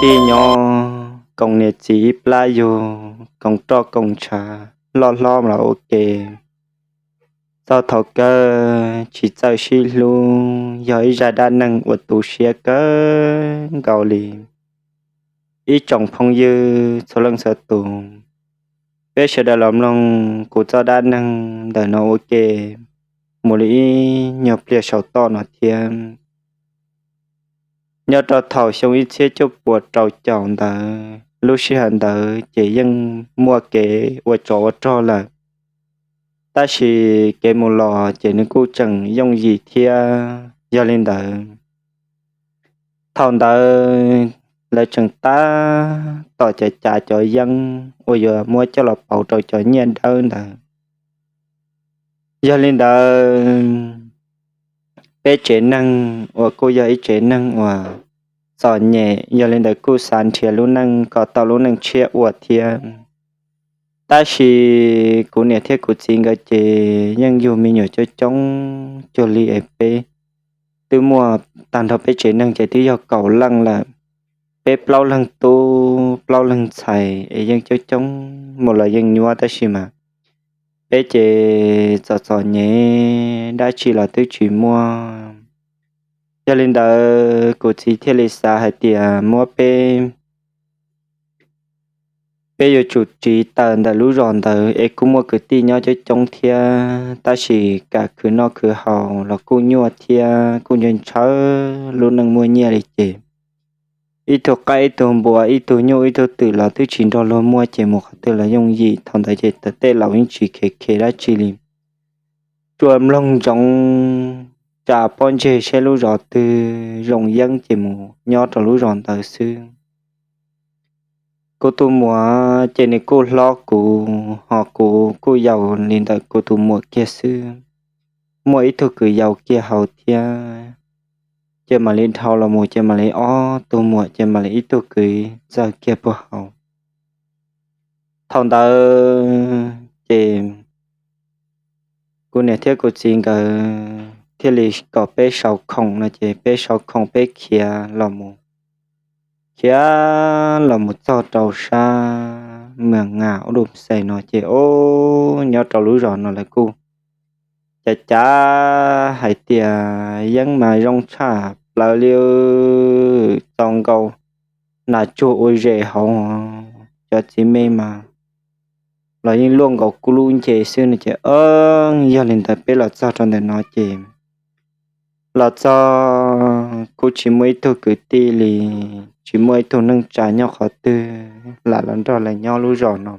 Tij nyob koom niam txiv ib plab yug, koom roj koom ntshav, loj hlob los ua ke. Txog thaum kawg tsis txawj sib hlub, yog ib zaj dab neeg uas tu siab kawg nkaus li. Ib tsoom phooj ywg txhua leej txhua tus, peb sawv daws los mloog kuv txoj dab neeg ntawm no ua ke mus li ib nyuag pliag saum toj no thiab. Nyob rau thaum xyoo ib txhiab cuaj puas rau caum ntawd, lub sij hawm ntawd ces yeej muaj kev ua tsov ua rog lawm, tab sis kev mus los ces nws kuj tseem yooj yim thiab. Yog li ntawd, thaum ntawd lawv tseem tab tom cav cav cov yeeb uas yuav muab coj los pauv rau cov nyiaj dawb ntawd. Yog li ntawd, peb tsev neeg uas kuj yog ib tsev neeg uas txom nyem, yog li ntawd kuj xav nrhiav lub neej kom tau lub neej tshiab ua thiab. Tab sis kuv niam thiab kuv txiv nkawd ces yeej yug me nyuam coob coob cuag li es peb twb muaj tag nrho peb tsev neeg ces twb yog kaum leej lawm. Peb plaub leeg tub plaub leeg ntxhais es yeej coob coob mus los yeej nyuaj tab sis mas peb ces txom txom nyem, dab tsi los twb tsis muaj. Yog li ntawd kuv txiv thiaj li xav hais tias muab peb peb yuav tsum tsiv tawm ntawm lub zos ntawd es kuj muaj kwv tij nyob coob coob thiab, tab sis kam khwv noj khwv haus los kuj nyuaj thiab kuj ntshaw ntshaw lub neej muaj nyiaj li ces ib tug qaib ib tug npua ib tug nyuj ib tug twm los twb tsis nrog luag muaj ces mus qhov twg los yooj yim. Thaum ntawd ces tej laus yeej tsis khev khev dab tsi li, tsuas mloog ntsoov tsa pob ntseg seb lub zos twg zoo yeeb ces mus nyob rau lub zos ntawd xwb. Kuv tus muam ces nws kuj hlob kuv, ho kuv kuj yau li ntawm kuv tus muam kiag xwb. Muaj ib tug kwv yau kiag hauv thiab, ces mam li dhau los mus ces mam li ob tug muam ces mam li ib tug kwv ntxawg kiag puag hauv. Thaum ntawd ces kuv niam thiab kuv txiv nkawd thiaj li kom peb sau khoom no ces peb sau khoom peb khiav los mus, khiav los mus txog rau sab Mws Nas ub dum xes no ces o, nyob rau lub zos no lawv kuj cav cav hais tias yeeb mas zoo tshaj plaws li, txaus nkaus nas tsuag ua zes hauv, cov txiv me mas los yeej luaj nkaus kuv lub nce xwb no ces o, yog li ntawd peb los txog rau ntawm no ces los txog kuj tsis muaj ib tug kwv tij li, tsis muaj ib tug neej tsa nyob qhov twg lam los nrog lawv nyob lub zos no.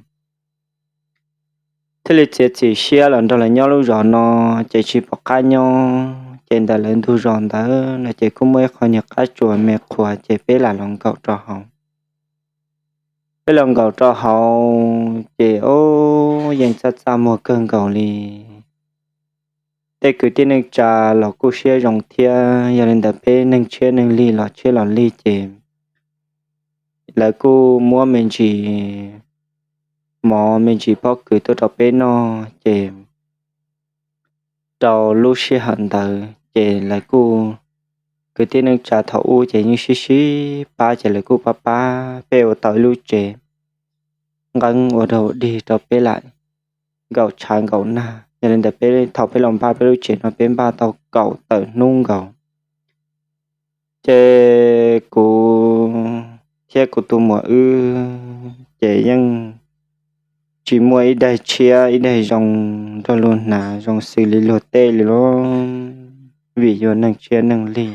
Thiaj li txiav txim siab los nrog lawv nyob lub zos no ces tsis pom qab nyob ces ntawm lawv ntug zos ntawd no ces kuj muaj ib qho nyuag qab tsuas me qhuav ces peb lam los nkaum rau hauv. Peb los nkaum rau hauv ces o, yeej txaj txaj muag kawg nkaus li. Tej kwv tij neej tsa los kuj siab zoo thiab, yog li ntawd peb neeg tshiab neeg lig los tshiab los lig ces lawv kuj muab me ntsis mov me ntsis pob kws tuaj rau peb noj ces rau lub sij hawm ntawd ces lawv kuj, kwv tij neej tsa thaum ub ces yeej sib sib pab ces lawv kuj pab pab peb ua tau ib lub tsev nqeeb ua dog dig rau peb lam nkaum tshav nkaum nag. Yog li ntawd peb thaum peb los npaj peb lub tsev no peb npaj tau kaum tawm hnub nkaus. Ces kuv thiab kuv tus muam wb ces yeej tsis muaj ib daig tshiab ib daig zoo nrog luag hnav zoo xws li luag tej li los, vim yog neeg tshiab neeg lig,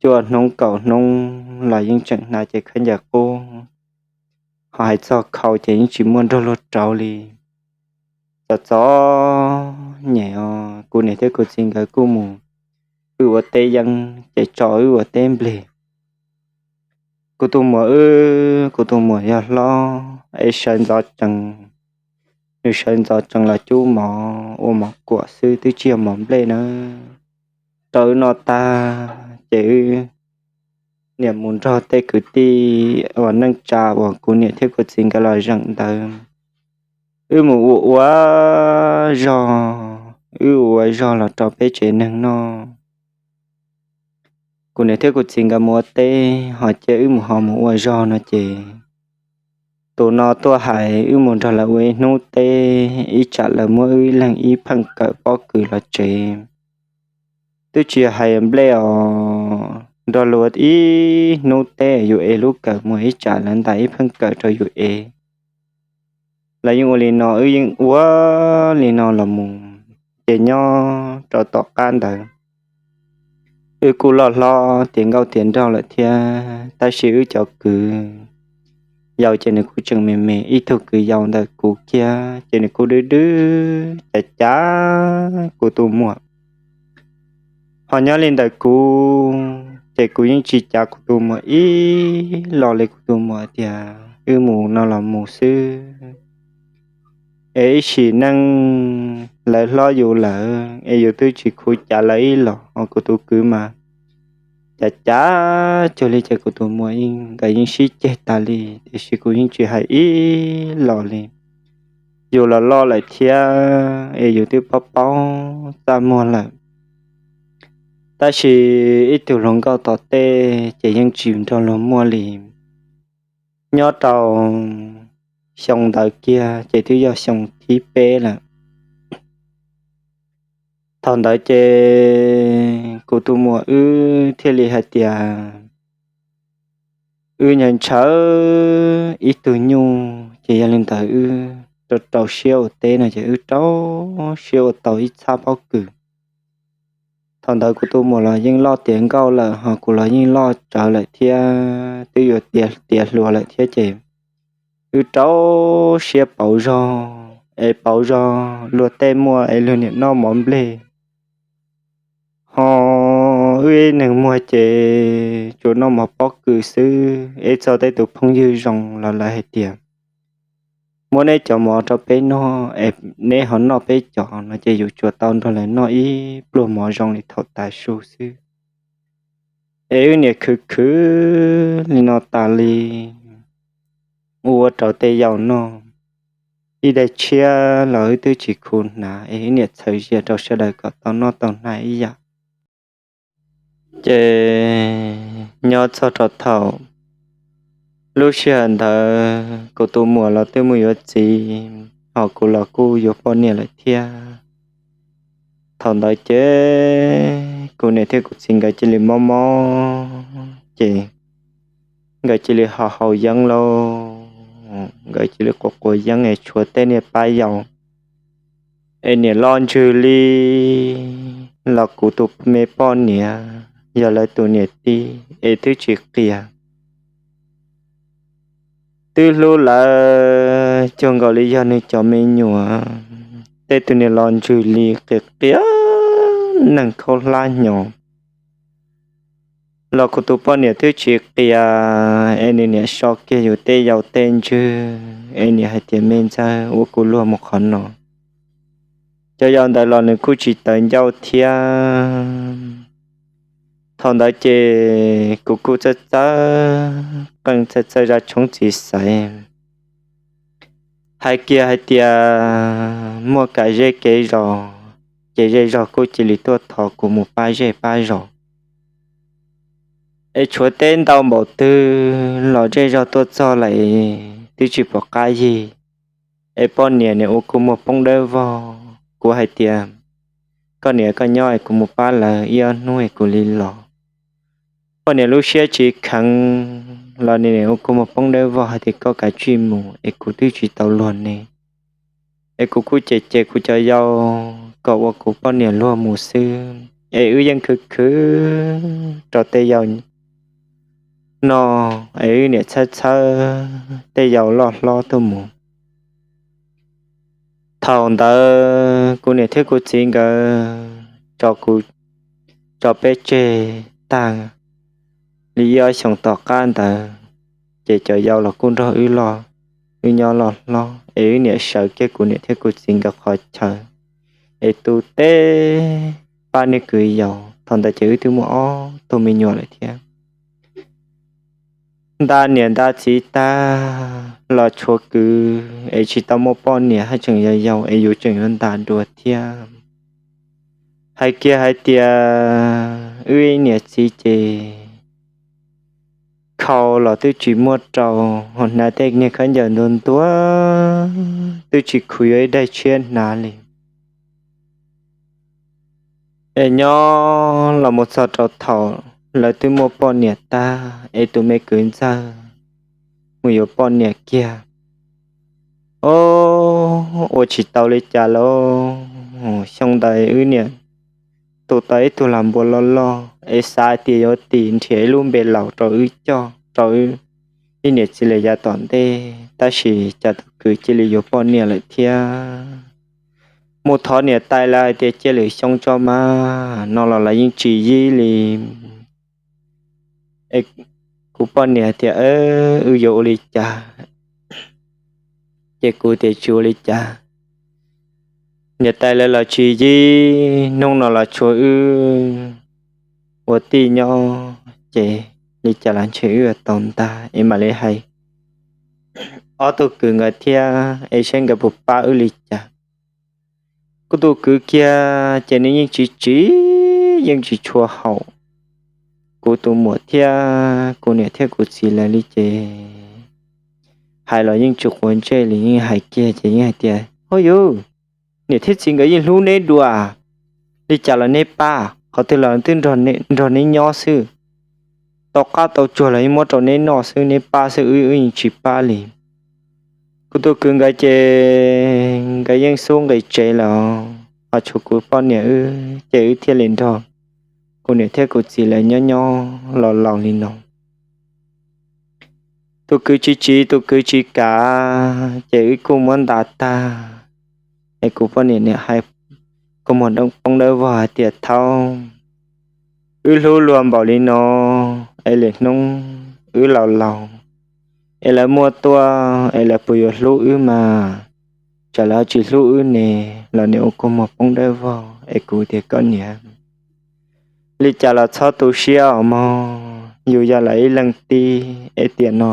cuaj hnub kaum hnub los yeej tseem hnav ces khaub ncaws qub, ho hais txog khau ces yeej tsis muaj nrog luag rauv li. Txom txom nyem os, kuv niam thiab kuv txiv nkawd kuj mus wb ua teb yeeb ces tso wb ua teb npleg. Kuv tus muam wb, kuv tus muam yog hlob es sawv ntxov tsees, nws sawv ntxov tsees los cub mov ua mov kuam xwb twb tsis yog mov nplej nawb. Rau wb noj tag ces wb niam mus nrog tej kwv tij uas neej tsa uas kuv niam thiab kuv txiv nkawd los zeem ntawd, wb mus ua ua zog, wb ua ua zog los rau peb tsev neeg noj. kuv niam thiab kuv txiv nkawd mus ua teb ho cia wb mus ho mus ua zog no ces tus no tuaj hais wb mus nrog lawv ua ib hnub teb, ib tsam lawv muab wb ib leeg ib pheej kawm pob kws los tsev. Twb tsis hais nplej os, nrog luag ib hnub teb yus ev lub kawm muag ib tsam lawv ntais ib pheej kawm rau yus ev. Lawv yeej ua li no, wb yeej ua li no los mus, ces nyob rau tom qab ntawd wb kuj loj hlob tiav nkauj tiav nraug lawm thiab, tab sis wb cov kwv yau ces nws kuj tseem me me, ib tug kwv yau ntawm kuv kiag ces nws kuj dwb dwb cav cav kuv tus muam. Ho nyob li ntawm kuv ces kuv yeej tsis cav kuv tus muam ib los li, kuv tus muam tias wb mus no los mus xwb, es ib sim neej lawv hlob yus lawm es yus twb tsis khuv cav lawv ib los. Ho kuv tus kwv mas cav cav cuag li ces kuv tus muam yeej, nkawd yeej sib ceg tas li, tiam sis kuv yeej tsis hais ib los li. Yus los loj lawm thiab es yus twb paub paub txaj muag lawm, tab sis ib tug hluas nkauj tom tej ces yeej tsis nrog luag muaj li. Nyob rau xyoo ntawd kiag ces twb yog xyoo thib peb lawm. Thaum ntawd ces kuv tus muam wb thiaj li hais tias wb nyob ntshaw ib tug nyuj, ces yog li ntawd wb rau rau siab ua teb no ces wb rau siab ua tau ib txhab pob kws. Thaum ntawd kuv tus muam los yeej loj tiav nkauj lawm, ho kuv los yeej loj tsawv lawm thiab, twb yuav tiav hluas lawm thiab ces wb rau siab pauv zog, es pauv zog luag tej muaj es luag niam noj mov nplej, ho wb ib neeg muag ces tsuas noj mov pob kws xwb. Es txog tej tus phooj ywg zoo los lawv hais tias muab neb cov mov rau peb noj es neb ho noj peb cov no ces yus tsuas tau nrog lawv noj ib pluag mov zoo li thaum tav su xwb. Es wb niam khwv khwv li no tas li, ua rau tej yau noj ib daim tshiab los wb twb tsis khuv hnav, es wb niam txhawv zias rau sawv daws kom tau noj tau hnav ib yam. Ces nyob txog rau thaum lub sij hawm ntawd kuv tus muam los twb mus yuav txiv, ho kuv los kuj yuav poj niam lawm thiab. Thaum ntawd ces kuv niam thiab kuv txiv nkawd cia li mob mob ces nkawd cia li ho haus yeeb lauj, nkawd cia li quav quav yeeb es tshuav tej niag pab yau es niam loj ntswg li los kuv tus me poj niam yog lawv tus niam tij es twb tsis qias, twb hlub lawv cuag nkaus li yog nws cov me nyuam. Tej tus niam los ntswg li qias qias neeg khaub hlab hnyo los kuv tus poj niam twb tsis qias, es nws niam so kiag yus tej yau tej ntswg es niam hais tias me ntxawg ua kuv luag mus qhov no. Cov yau ntawd los nws kuj tsis tawv ncauj thiab. Thaum ntawd ces kuv kuj txawj txawj qeej txawj txawj zaj tshoob txiv xaiv, hais kiag hais tias muaj kev zej kev zos ces zej zog kuj cia li tuaj thov kuv mus pab zej pab zos. Es tshuav teb ntau npaum twg los zej zog tuaj txog lawm twb tsis pom qab yig. Es poj niam niam ua kuv muag poob dawb vog, kuv hais tias koj niam koj nyob es kuv mus pab lawv ib ob hnub es kuv li los. Poj niam lub siab tsis kheev los nws ua kuv muag poob dawb vog hais tias koj kav tsij mus es kuv twb tsis tau luag ne. Es kuv kuj cem cem kuv cov yau kom ua kuv poj niam luag mus xwb, es wb yeej khwv khwv rau tej yau no, es wb niam txhawb txhawb tej yau loj hlob tuaj mus. Thaum ntawd kuv niam thiab kuv txiv nkawd tso kuv, tso peb tseg tag li ib ob xyoos tom qab ntawd, ces cov yau los kuj nrog wb loj, wb nyob loj hlob, es wb niam sawv kiag kuv niam thiab kuv txiv nkawd qhov chaw es tu teb pab niag kwv yau. Thaum ntawd ces wb twb muaj ob tug me nyuam lawm thiab. Nta niam nta txiv tag los tshuav kwv es tsis tau muaj poj niam haj tseem yau yau es yus tseem yuav nta dua thiab. Hais kiag hais tias wb niam txiv ces khau los twb tsis muaj rau, ho hnav tej niag khaub ncaws ntuag ntuag twb tsis khuv yuav ib daim tshiab hnav li. Es nyob los mus txog rau thaum lawv twb muaj poj niam tag es tus me kwv ntxawg mus yuav poj niam kiag. Ob, ua tsis tau li cas lauj. Xyoo ntawd wb niam tu tau ib tug lag npua loj loj es xav tias yuav tis nrhiav ib lub npe laus rau wb coj rau wb ib niam txiv lawm yav tom ntej, tab sis cas tus kwv cia li yuav poj niam lawm thiab. Mus thov niam tais lawv hais tias cia lwm xyoo tso mas no los lawv yeej tsis yig li. Es kuv poj niam tias wb yuav ua li cas, ces kuv tias tsis ua li cas. Niam tais lawv los tsis yig, hnub no los tshuav wb ua tij nyob ces li cas los ntshe wb yuav tau ntag es mam li hais ob tug kwv nkawd thiab es saib nkawd puas pab wb li cas. Kuv tus kwv kiag ces nws yeej tsis tsis, yeej tsis tshua haum kuv tus muam thiab kuv niam thiab kuv txiv lawv li ces hais los yeej tsis quav ntsej li, yeej hais kiag ces yeej hais tias, Hov yus, niam thiab txiv nkawd yeej hlub neb dua, li cas los neb pab, qhov twg los twb nrog neb nyob xwb. Tau qab tau tsuag los yeej muab rau neb noj xwb, neb pab xwb, wb wb yeej tsis pab li. Kuv tus kwv nkawd ces nkawd yeej xub nqis tsev lawm, ho tshuav kuv poj niam wb ces wb thiaj li nrog kuv niam thiab kuv txiv lawv nyob nyob los laus li no. Tus kwv tsis tsis, tus kwv tsis kam, ces wb kuj muab nta tag. Es kuv poj niam niam hais kua muag poob dawb vog hais tias, Thaub, wb hlub luag npaum li no, es lwm hnub wb laus laus es lawv muaj tuaj es lawv puas yuav hlub wb mas? Tsam lawv tsis hlub wb ne. Los niam ua kua muag poob dawb vog es kuv tias, Koj niam, li cas los txhob tu siab os mog, yus yog lawv ib leeg tib es tiam no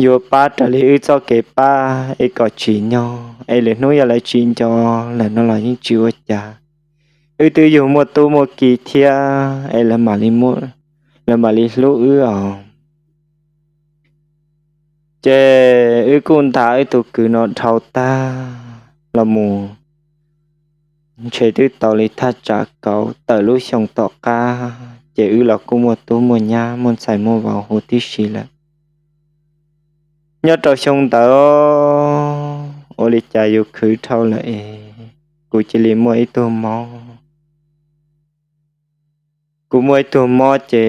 yuav pab raws li wb txoj kev pab es kom tsim nyog, es lwm hnub yog lawv tsis nco lawm no los yeej tsis ua cas. Wb twb yug muaj tub muaj ki thiab es lawv mam li hlub wb os. Ces wb kuj nta wb tus kwv no dhau tag los mus ntshe twb tau li thaj tsam kaum tawm lub xyoo tom qab, ces wb los kuj muaj tub muaj nyab muaj ntxhais muaj vauv huv tib si lawm. Nyob rau xyoo ntawd ua li cas yus khwv dhau lawm es kuv cia li muaj ib tug mob. Kuv muaj ib tug mob ces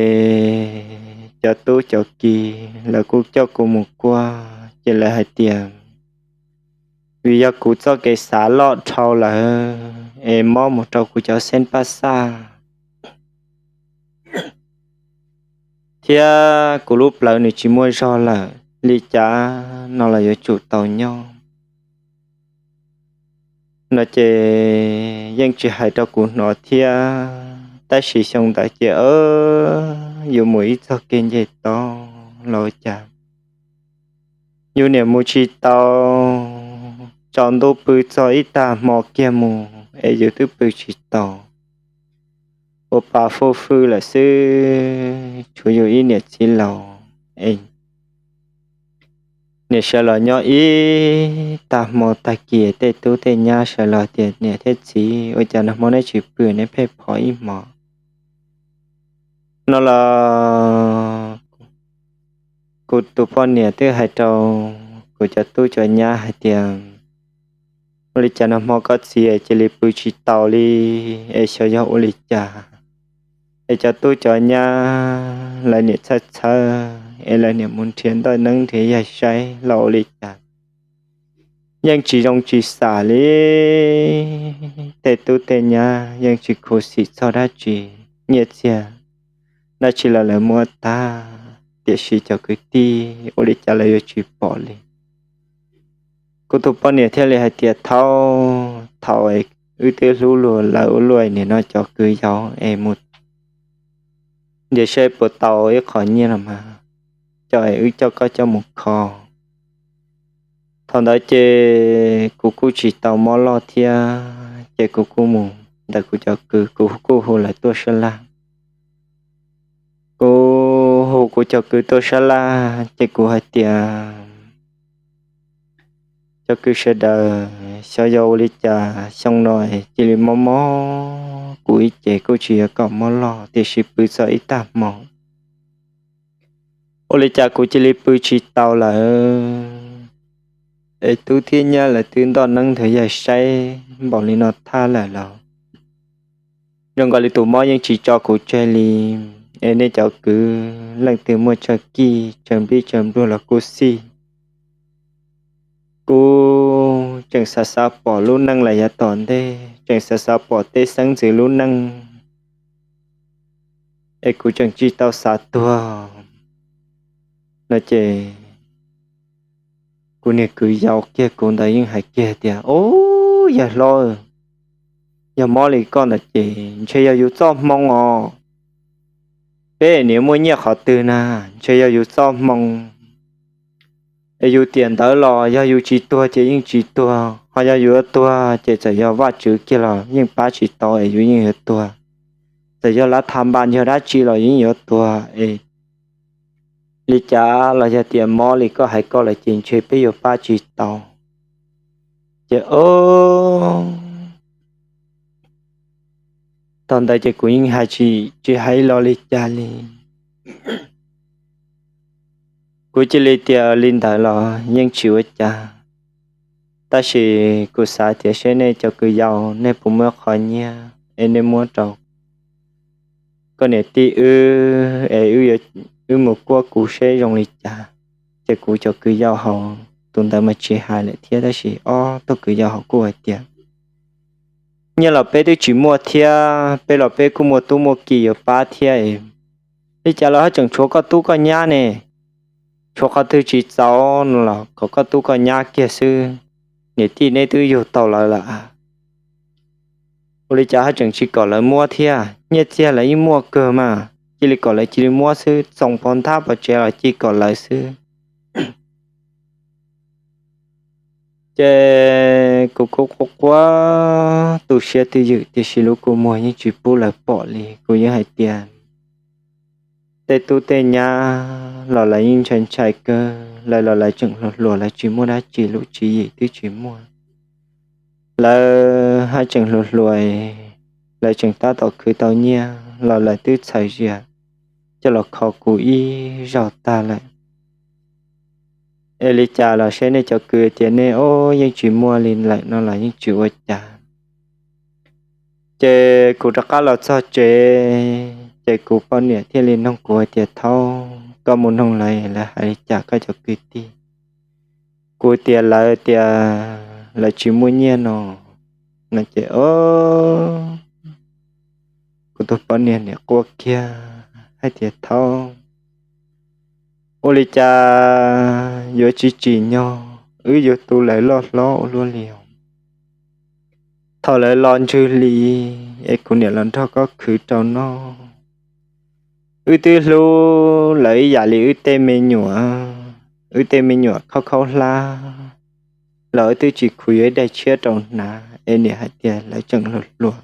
cov tub cov ki lawv kuj coj kuv mus kuaj, ces lawv hais tias vim yog kuv txoj kev xav loj dhau lawm es mob mus rau kuv cov xeeb paj xaj thiab kuv lub plawv nws tsis muaj zog lawm, li cas no los yuav tsum tau nyob no ces yeej tsis hais rau kuv hnov thiab. Tab sis xyoo ntawd ces yus mus ib txog kev nce toj los cas yus niam mus tsis tau, tsaus ntuj pw txog ib tag hmo kiag mus es yus twb pw tsis tau. Ua pa fuj fwj lawm xwb, tshuav yus ib niam txiv laus es niam sawv los nyob ib tag hmo tag kis, tej tub tej nyab sawv los tias, Niam thiab txiv, ua cas nag hmo neb tsis pw, neb pheej phov ib hmos? No los kuv tus poj niam twb hais rau kuv cov tub cov nyab hais tias, Ua li cas nag hmo koj txiv cia li pw tsis taus li, es xyov yog ua li cas? Es cov tub cov nyab lawv niam txhawj txhawj, es lawv niam mus nrhiav ntawj neeb nrhiav yaig saib los ua li cas, yeej tsis zoo tsis xam li. Tej tub tej nyab yeej tsis khuv xim txog dab tsi, nyiaj txiag dab tsi los lawv muab tag, tiam sis cov kwv tij ua li cas lawv yuav tsis pom li. Kuv tus poj niam thiaj li hais tias, Thaub, thaum wb twb hlub luag lawv ua luaj, nim no cov kwv yau es mus ntiav saib puas tau ib qho nyiaj los mas coj, wb coj koj coj mus kho. Thaum ntawd ces kuv kuj tsis tau mob loj thiab, ces kuv kuj mus ntawm kuv cov kwv, kuv kuj hu lawv tuaj sab laj. Kuv hu kuv cov kwv tuaj sab laj ces kuv hais tias, cov kwv sawv daws, xyov yog ua li cas xyoo no cia li mob mob kuv ib ce, kuj tsis yog kom mob loj tiam sis pw txog ib tag hmo, ua li cas kuv cia li pw tsis tau lawm. Es tub thiab nyab lawv twb ntoj neeb nthuav yaig saib npaum li no thaj lawm los zoo nkaus li tus mob yeej tsis tso kuv tseg li. Es nej cov kwv leej twg muaj tsawg kij tsawg nplij tsawg npluag los kuj xij. Kuv tseem xav xav pom lub neej lawm yav tom ntej, tseem xav xav pom tej xeeb ntxwv lub neej, es kuv tseem tsis tau xav tuag no ces kuv niag kwv yau kiag kuv ntawd yeej hais kiag tias, Ub, yawg hlob, yog mob li koj ntawd ces ntshe yog yus txoj hmoo os. Peb niam muaj nyiaj qhov twg na, ntshe yog yus txoj hmoo. Es yus tiam ntawd los yog yus tsis tuag ces yeej tsis tuag, ho yog yus yuav tuag ces txawm yog Vajtswv kiag los yeej pab tsis tau es yus yeej yuav tuag. Txawm yog lav tha npas yog dab tsi los yeej yuav tuag es li cas los yog tias mob li koj hais koj lawm ces ntshe peb yuav pab tsis tau. Ces o thaum ntawd ces kuv yeej hais tsis, tsis hais los li cas li. Kuv cia li tias li ntawd los yeej tsis ua cas, tab sis kuv xav tias seb nej cov kwv yau nej puas muaj qhov nyiaj es nej muab rau koj niam tij wb es wb mus kuaj kuv seb zoo li cas. Ces kuv cov kwv yau hauv tus ntawd mas tsis hais lawm thiab, tab sis ob tug kwv yau hauv kuj hais tias, Nyiaj los peb twb tsis muaj thiab, peb los peb kuj muaj tub muaj ki yuav pab thiab, li cas los haj tseem tshuav koj tub koj nyab ne. Tshuav qhov twg tsis txaus no los kom koj tub koj nyab kiag xwb, niam tij neb twb yug tau lawv lawm. Ua li cas haj tseem tsis kom lawv muab thiab? Nyiaj txiag lawv yeej muaj kawg mas, cia li kom lawv cia li muab xwb, txoos pov nthab pov tsev los cia li kom lawv xwb. Ces kuv kuj quaj quaj tu siab twj ywm, tiam sis lub kua muag yeej tsis pub lawv pom li. Kuv yeej hais tias tej tub tej nyab los lawv yeej ntshai ntshai kawg, lawv los lawv tseem hluas hluas, lawv tsis muaj dab tsi, lub tswv yim twb tsis muaj. Lawv haj tseem hluas hluas, lawv tseem tab tom khwv tau nyiaj los lawv twb txhawm zias coj los kho kuv ib zaug tag lawm. Es li cas los seb nej cov kwv tias nej o yeej tsis muaj li lawm no los yeej tsis ua cas. Ces kuv rov qab los txog tsev, ces kuv poj niam thiaj li nug kuv hais tias, Thaub, koj mus nug lawv, lawv hais li cas koj cov kwv tij? Kuv tias lawv tias lawv tsis muaj nyiaj no. No ces o kuv tus poj niam nim quaj kiag hais tias, Thaub, ua li cas yuav tsis tsim nyog wb yuav tu lawv loj hlob ua luaj li os? Thaum lawv los ntswg li es kuv niam los nrog koj khwv rau noj. Wb twb hlub lawv ib yam li wb tej me nyuam, wb tej me nyuam khaub khaub hlab los wb twb tsis khuv yuav ib daim tshiab rau hnav, es niam hais tias lawv tseem hluas hluas,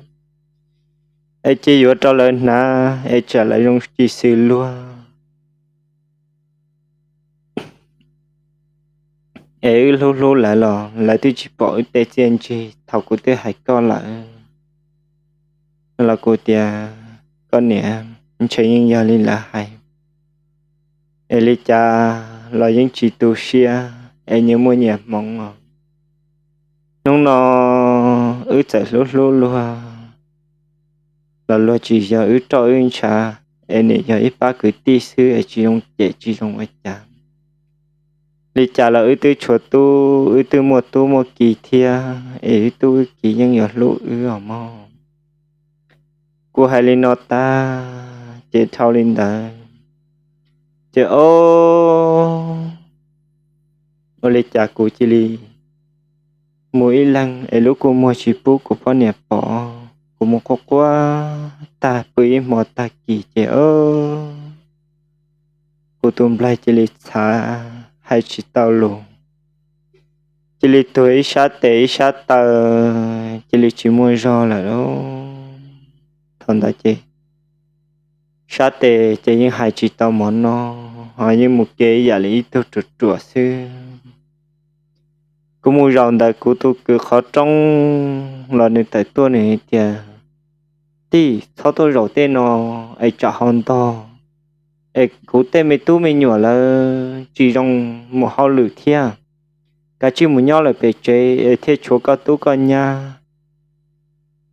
es cia yuav rau lawv hnav es tsam lawv zoo tsis xws luag. Es wb hlub hlub lawv los lawv twb tsis pom wb tej txiaj ntsig thaum kuv twb hais koj lawm. Los kuv tias, Koj niam, ntshe yeej yog li lawv hais, es li cas los yeej tsis tu siab, es nyias muaj nyias hmoov os. Hnub no wb txawm hlub hlub luag los luag tsis yog wb roj wb ntshav, es nim yog ib pab kwv tij xwb es tsis zoo cem tsis zoo ua cas. Li cas los wb twb tshuav tub, wb twb muaj tub muaj ki thiab, es wb tub wb ki yeej yuav hlub wb os mog. Kuv hais li no tag ces dhau li ntawd ces o ua li cas kuv cia li mus ib leeg es lub kua muag tsis pub kuv poj niam pom, kuv mus quaj quaj tag pw ib hmo tag kis ces o kuv tus nplaig cia li txhav, hais tsis tau lus, cia li tuag ib sab tes ib sab taw, cia li tsis muaj zog lawm lauj. Thaum ntawd ces sab tes ces yeej hais tsis tau mov noj, ho yeej mus kev ib yam li ib tug ruam ruam xwb. Kuv mus zaum ntawm kuv tus kwv qhov rooj los nws tawm tuaj nws hais tias, Tij, txhob tuaj zaum tej no es tsam ho ntog, es kuv tej me tub me nyuam lawv tsis zoo mus hauj lwm thiab. Kav tsij mus nyob lawm pem tsev es thiaj tshuav koj tub koj nyab,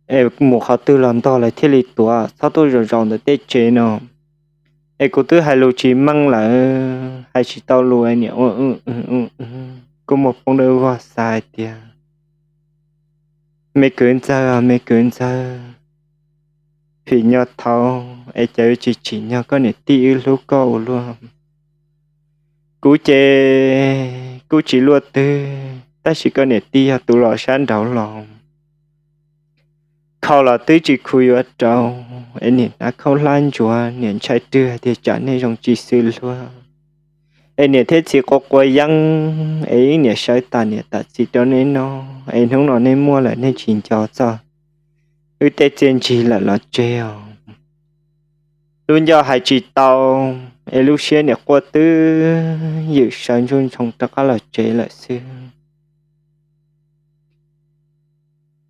es mus qhov twg los ntog lawv thiaj li tuav. Txhob tuaj zaum zaum ntawm tej tsev no. Es kuv twb hais lus tsis meej lawm, hais tsis tau lus, niam ua, kuv muag poob dawb vog xav hais tias, Me kwv ntxawg, me kwv ntxawg, phim nyog thaud es cas yuav tsis tsim nyog koj niam tij wb hlub koj ua luaj. Kuv ces kuj tsis luaj twg, tab sis koj niam tij yog tus los sab nraud los, khau los twb tsis khuv yuav rau, es niam hnav khaub hlab ntsuav, niam ntshai rwg hais tias tsam nej zoo tsis xws luag, es niam thiab txiv quav quav yeeb, es niam sawv tas niam tam txim rau nej noj, es hnub no nej muaj lawm nej tsis nco txog wb tej txiaj ntsig lawm los tseg os. Lub ncauj hais tsis tau, es lub siab niam quaj twb ywm sawv ntsuj ntshoo rov qab los tsev lawm xwb.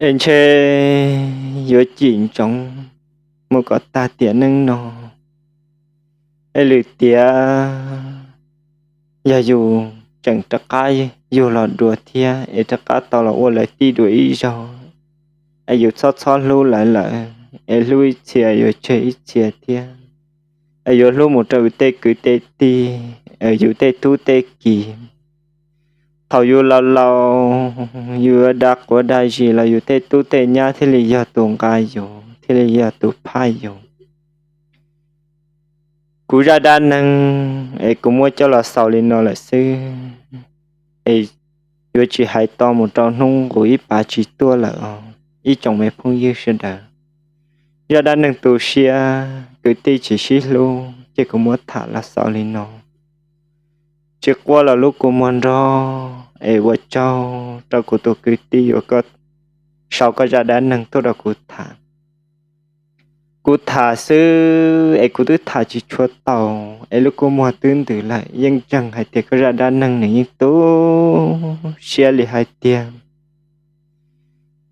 Es ntshe yuav cim ntsoov mus kom tag tiam neej no, es lwm tiam yog yus tseem rov qab yug los dua thiab, es rov qab tau los ua lawv tij dua ib zaug, es yus txhob txhob hlub lawv lawm, es hlub ib txhia yuav tseg ib txhia thiab, es yuav hlub mus rau yus tej kwv tej tij, yus tej tub tej kiv. Thaum yus laus laus, yus yuav da quav da zis los yus tej tub tej nyab thiaj li yog tus nqa yus, thiaj li yog tus phaj yus. Kuv zaj dab neeg es kuv muab coj los xaus li no lawm xwb, es yuav tsis hais to mus rau hnub nqus ib pav tsis tuaj lawm os ib tsoom me phooj ywg sawv daws. Zaj dab neeg tu siab kwv tij tsis sib hlub ces kuv muab tham los xaus li no. Tsis quaj los lub kua muag nrog, es ua tsaug rau kuv tus kwv tij uas koj sau koj zaj dab neeg tuaj rau kuv tham. Kuv tham xwb es kuv twb tham tsis tshua tau, es lub kua muag twb ntws lawm, yeej ntseeg hais tias koj zaj dab neeg nws yeej tu siab li hais tiag.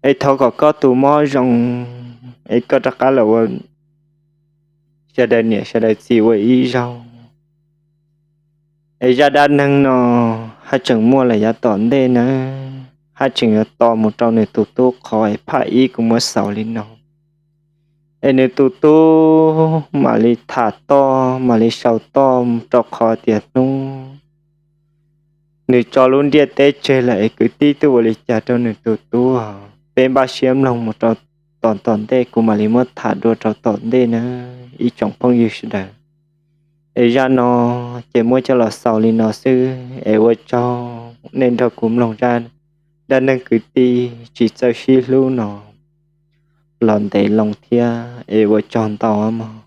Es thov kom koj tus mob zoo, es koj rov qab los ua sawv daws niam sawv daws txiv ua ib zaug. Es zaj dab neeg no haj tseem muaj lawm yav tom ntej nawb, haj tseem yuav tos mus rau nws tus tub qhov es phaj ib kuv muab xaus li no. Es nws tus tub mam li tham toj, mam li sau toj rau qhov tias hnub nws tso lub ntiaj teb tseg lawm es kwv tij twb ua li cas rau nws tus tub. Peb npaj siab mloog mus rau tom tom ntej, kuv mam li muab tham dua rau tom ntej nawb ib tsoom phooj ywg sawv daws. Es zaj no ces muab coj los xaus li no xwb, es ua tsaug nej nrog kuv mloog zaj dab neeg kwv tij tsis txawj sib hlub no los ntev loo thiab, es ua tsaug ntau mog.